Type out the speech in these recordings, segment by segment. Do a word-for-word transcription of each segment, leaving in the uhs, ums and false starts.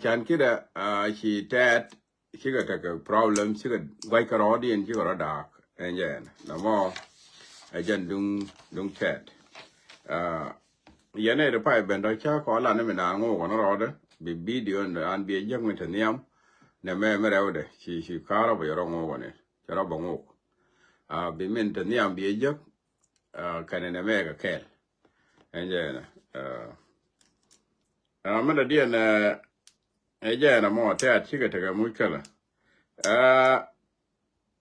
Can kida, ah, ci Tet, ci ka teka problem, ci ka guac ka rodi, en ci ka rod dak. En jen, na mo, e jen dung, dung Tet. Ah, yene de pai ben do ca ko la ne mi na ngo ko na rode, bi video en an bi jek mi te niam, ne me me rewde, ci, ci karo bi ro ngo ko ne, ci ro ba ngo. Ah, bi min te niam bi jek, ah, kane ne me ka kel. En jen, ah, ah, me da dien, eh, e jen mo Tet ci ka teka muckila. Ah,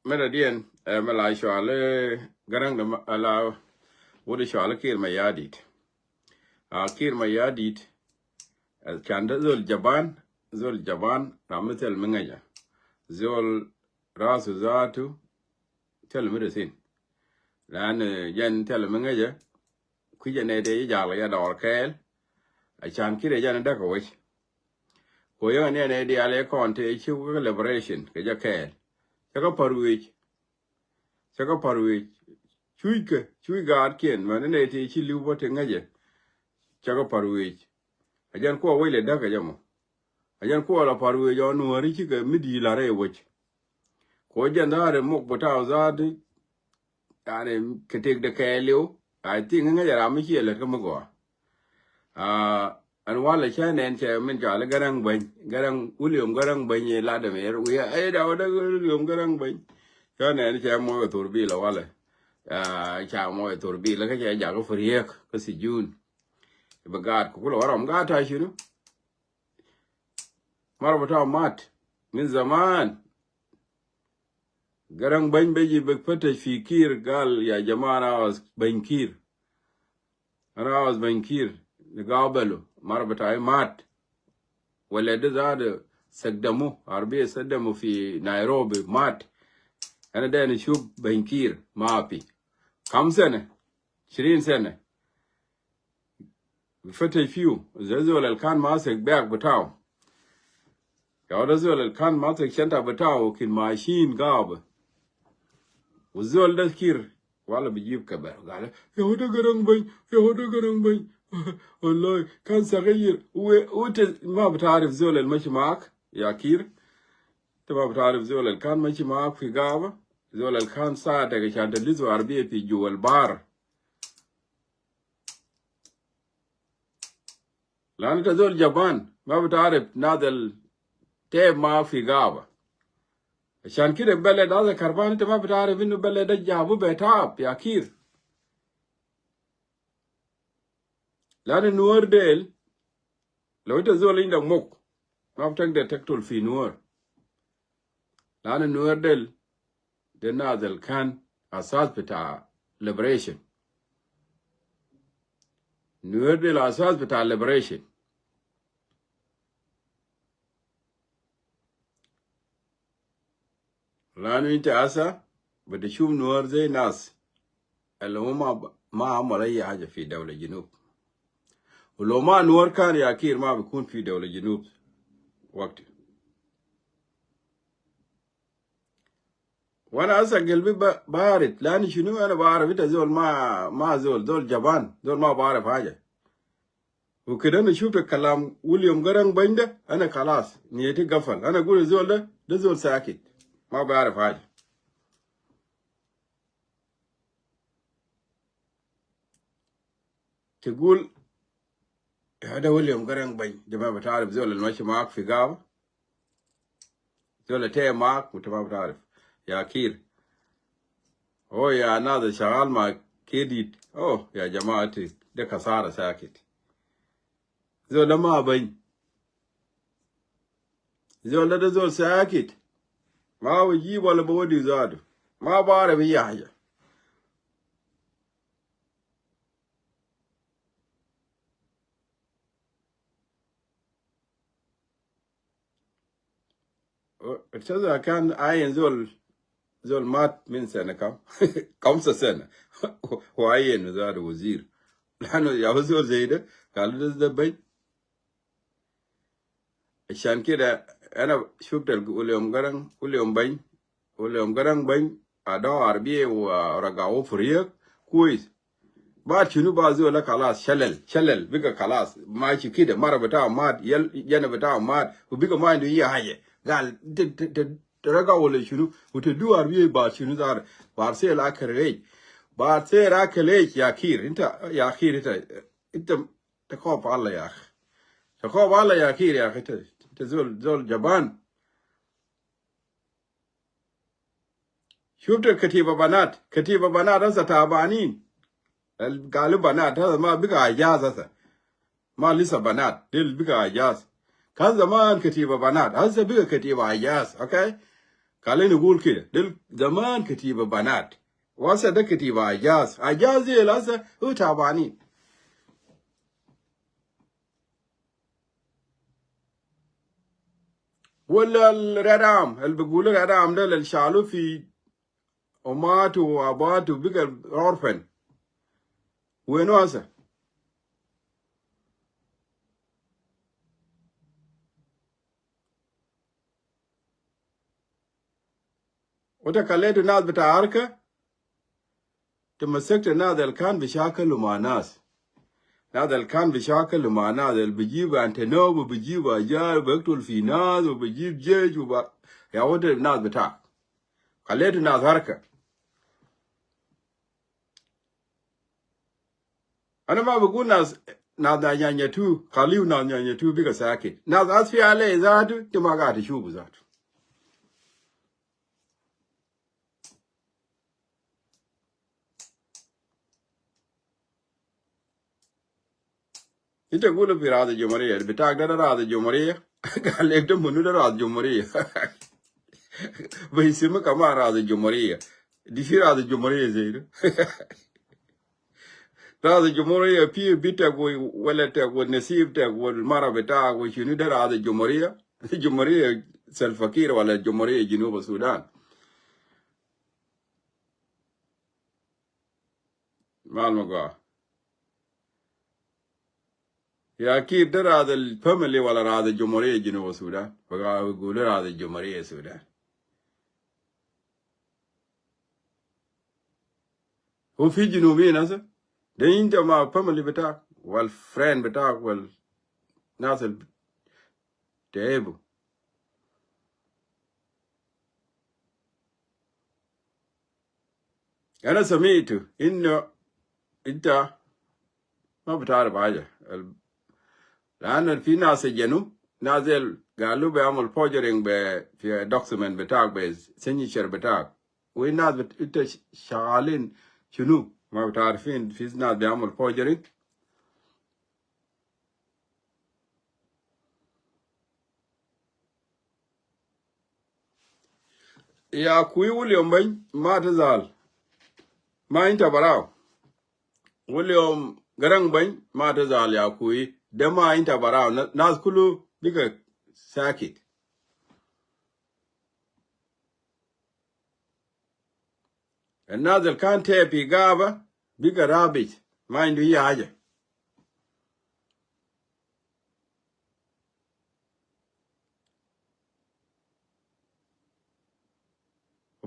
me da dien, eh, me la cuali Garang de ma-, la wudi cuali Kiir Mayardit. Ah, Kiir Mayardit, eh, can da zol jaban, zol jaban, ra mi tel mi ngeja. Zol rasu zatu, tel mi resin. Lan, eh, jen tel mi ngeja, kwi jen e de jal ya dor kel, a can kire jen da ka wech. Ko yeng ne ne di ale kon te ci ka liberation, ke ja kel. Ca ka parwich. Ca ka parwich. Cuj ke, cuj gar kien, ma ne ne te ci liu ba te ngeje. Ca ka parwich. A jen ko wele da ka jamo. A jen ko la parwich o Nuer ci ke mi di la re wech. Ko jen da re mok butao za di, yani, ke tek de ke liu. I think ngeje ra mi ci le ke mi go. Ah, an wale ca nen ca min ca le Garang Bany, Garang, William Garang Bany, e la de mer, wi, e da wa da William Garang Bany. Ca nen ca mo tur bi la wale. Ah, ca mo tur bi la ka ca ja ko friek, ka sijun. Ba gat ko kula waram gat ta shinu. Mara bata mat. Min zaman. Garang Bany beji bek fete fi Kiir gal ya jamaa, ana aoz Bany Kiir. Ana aoz Bany Kiir. Ni gabelu. Mara bata mat. Wala de zade sagdamu. Arbi sagdamu fi Nairobi mat. Ana de ni shuf Bany Kiir. Mafi. Kam sene? Shirin sene. Bi fete fiu, ze zol el kan masek bag butao. Ya wa da zol el kan masek shanta butao kin mashin gaba. Wa zol da Kiir, wala bi jib kabar. Gale, ya wa da Garang Bany, ya wa da Garang Bany. Wallahi, kan sagayir, we, ute ma bitarif zol el mashi maak, ya Kiir. Te ma bitarif zol el kan mashi maak fi gaba. Zol el kan saadek shan talizu arbiya fi juwa el bar. Lanu ita zol jaban, ma bitarif nas al teb maak fi gaba. Ashan kida beled asa karban, ita ma bitarif inu beled da jabu be taab, ya Kiir. Lanu Nuer del, lo ita zol indak muk, ma bitagder taktul fi Nuer. Lanu Nuer del, de nas al kan asas bita liberation. Nuer del asas bita liberation. Lanu ita asa, bita shuf Nuer ze nas. Al huma ma amal ay haja fi dawla Junub. Wa lo ma Nuer kan ya Kiir ma bikun fi dawla Junub. Wakti. Wa ana asa gelbi ba-, barit, lanu shunu ana barif ita zol ma, ma zol, zol jaban, zol ma barif haja. Wa kida ana shufta kalam William Garang Bany da, ana kalas, niyati gafal. Ana gul zol da, da zol sakit. Ma barif haja. Tigul, ya da William Garang Bany, de ma bitarif zol al mashi maak fi gaba. Zol al teb maak, ita ma bitarif. Ya Kiir. Oh, ya nas al shagal ma Kiir dit. Oh, ya jamaa, de kasara sakit. Zol da ma Bany. Zol da, da zol sakit. Ma bi jib wala bi wodi zatu. Ma barif ayi haja. Ustaz, kan ayin zol, zol mat min sene kam? Kamsa sene. Wa ayin zatu wazir. Lanu ya zol zai da, galu da, da Bany. Ashan kida, ana shufta William Garang, William Bany, William Garang Bany, adaw arbiya wa ragaw fi riyak, kwes. Baad shunu? Baad zol da kalas, shalal, shalal, biga kalas. Mashi kida, mara bitaw mat, yal, yana bitaw mat, u biga ma indu ayyi haja. Gal, te, te, te, te raga wala shunu, u te du arbiya baad shunu zar, baad se la kharij. Baad se la kharij, ya Kiir, inta, ya Kiir, inta, inta, ta khof Allah ya akhi. Ta khof Allah ya Kiir ya akhi, ta, ta zol, zol jaban. Shufta katiba banat, katiba banat hasa tabanin. Al galu banat, hasa ma biga ajaz hasa. Ma lisa banat, del biga ajaz. Kan zaman katiba banat, hasa biga katiba ajaz, okay? Khalina nagul kida, del zaman katiba banat. Wa hasa da katiba ajaz. Ajaz del hasa hu tabanin. Wala al Red Arm, al bigulu Red Arm da, al shalu fi umatu wa abatu, biga orphan. Wenu hasa? Ita khalaitu nas bita haraka, ita masaktu nas al kan bishakilu ma nas. Nas al kan bishakilu ma nas, al bijibu Antonov, bijibu Ajar, biktul fi nas, bijibu jesh, wa ba-, ya ita nas bitak. Khalaitu nas haraka. Ana ma bigul nas, nas Nyanya tu, khaliu nas Nyanya tu biga sakit. Nas SPLA zatu, ita ma gaid tishufu zatu. Ita gulu fi rais al jumhuriya, bitak da, da rais al jumhuriya. Gal ita munu da rais al jumhuriya. Bi ismu kaman rais al jumhuriya. Di fi rais al jumhuriya zai du. Rais al jumhuriya fi bitak wa waladak wa nasibdak wa mara bitak wa shunu, da rais al jumhuriya. Jumhuriya Salva Kiir wala jumhuriya Junub Sudan. Mal ma ga. Ya Kiir, da rais al family wala rais al jumhuriya Junub Sudan? Baga bigulu rais al jumhuriya Sudan. Hu fi Junubin hasa. Da inta ma family bitak, wal friend bitak, wal nas al taibu. Ana samitu innu inta ma bitarif haja. Al-, lanu fi nas sajanu, nas del galu bi amul forging bi, fi document bitak, bi signature bitak. Wa nas bit-, ita sh-, shagalin shunu? Ma bitarif fi nas bi amul forging. Ya akui William Bany, ma tazal. Ma inta barau. William Garang Bany, ma tazal ya akui. Da ma inta barau. Na-, nas kulu biga sakit. Nas del kan taibu fi gaba, biga rabit. Ma indu ayyi haja.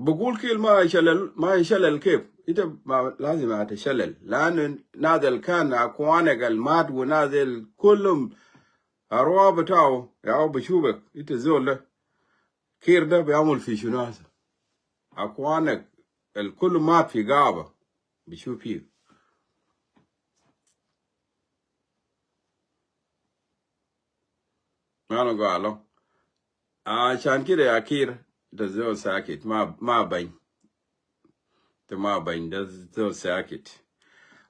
Bigul Kiir ma shalal, ma shalal kef? Ita ma lazim ita shalal. Lanu nas del kan akwanak al matu, nas del kulum arwa bitau, ya bishufuk. Ita zol da. Kiir da bi amul fi shunu hasa? Akwanak al kulum matu fi gaba. Bishuf fi. Ana galo. Ashan kida ya Kiir, da zol sakit, ma, ma bany. Da ma bany, da zol sakit.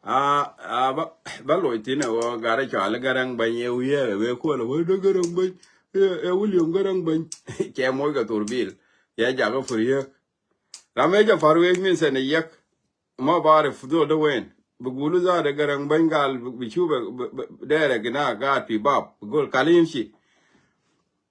A, a, ba, ba lo itina wo, gara chale Garang Bany e wiye, we kola, we da Garang Bany, e, e William Garang Bany. Ke mo ga turbil. Ya jaga furiya. Lama ija faru ek min sene yek. Ma barif zol da wen. Bigulu zol da Garang Bany gal bi-, bishufu bi-, bi-, bi-, dere gina gaid fi bab. Bigul kali yimshi.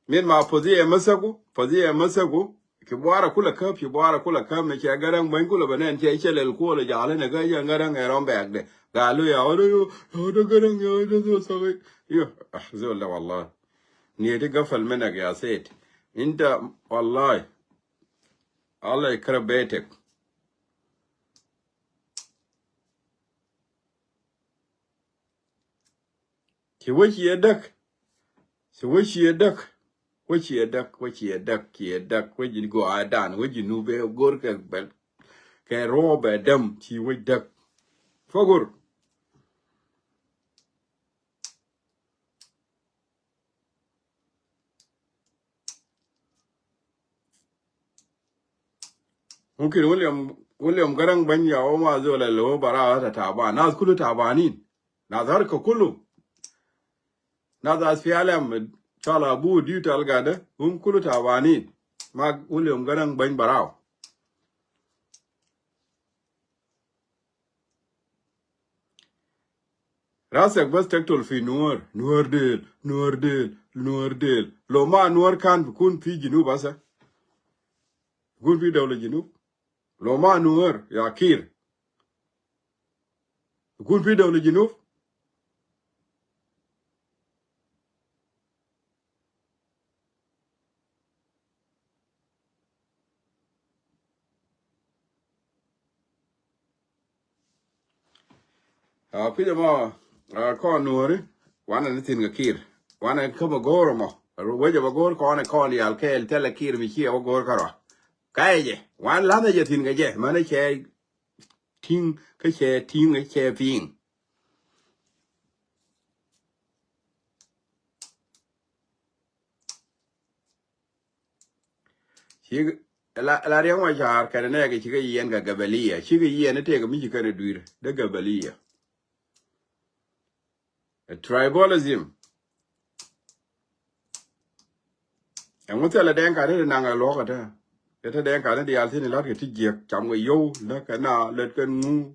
Min ma Fauziya masaku, Fauziya masaku. Shibwara kula kab, shibwara kula kab, me che Garang Bany kula benen, che shalal kula jale ne ga ya Garang e rom bag de. Galu ya wada yo, ya wada Garang, ya wada zol sawi. Yo, ah, zol da wallahi. Niyati gafal minak ya Said. Inta, wallahi. Allah yakrab baitak. Ci wec ci e däk. Ci wec ci e däk. Wec ci e däk, wec ci e däk, ci e däk, wec ci go a dan, wec ci nu be gor ke bel. Ke ro be dem, ci wec däk. Fogur. Mumkin William, William Garang bany ya, o ma zol le lo bara ta taban. Nas kulu tabanin. Nas Harka kulu. Nas SPLM, Col Abu, Diu, Talgada, hum kulu tabanin. Ma William Garang bany barau. Rasek bas taktol fi Nuer, Nuer del, Nuer del, Nuer del. Lo ma Nuer kan bikun fi Junub hasa. Bikun fi dawla Junub. Lo ma Nuer ya Kiir, bikun fi dawla Junub. A, pija mo, a, kon Nuori, wan a ni thin ka Kiir. Wan a kama goro mo. Weja ba goro kon a kon yal kel tela Kiir mi chia ba goro karwa. Kaya je, wan lana je thin ka je, mana che ting, ka che ting, ka che ping. Ci la, la Riek Machar kene ne ke ci ke yien ka gabaliya. Ci ke yien te ke mi ci kene duir. De gabaliya. Tribalism. Engu tela den ka de nanga loka ta. Eta den ka de yal thin lat ke ti jiek. Cham ke yo, la ke na, let ke ngu.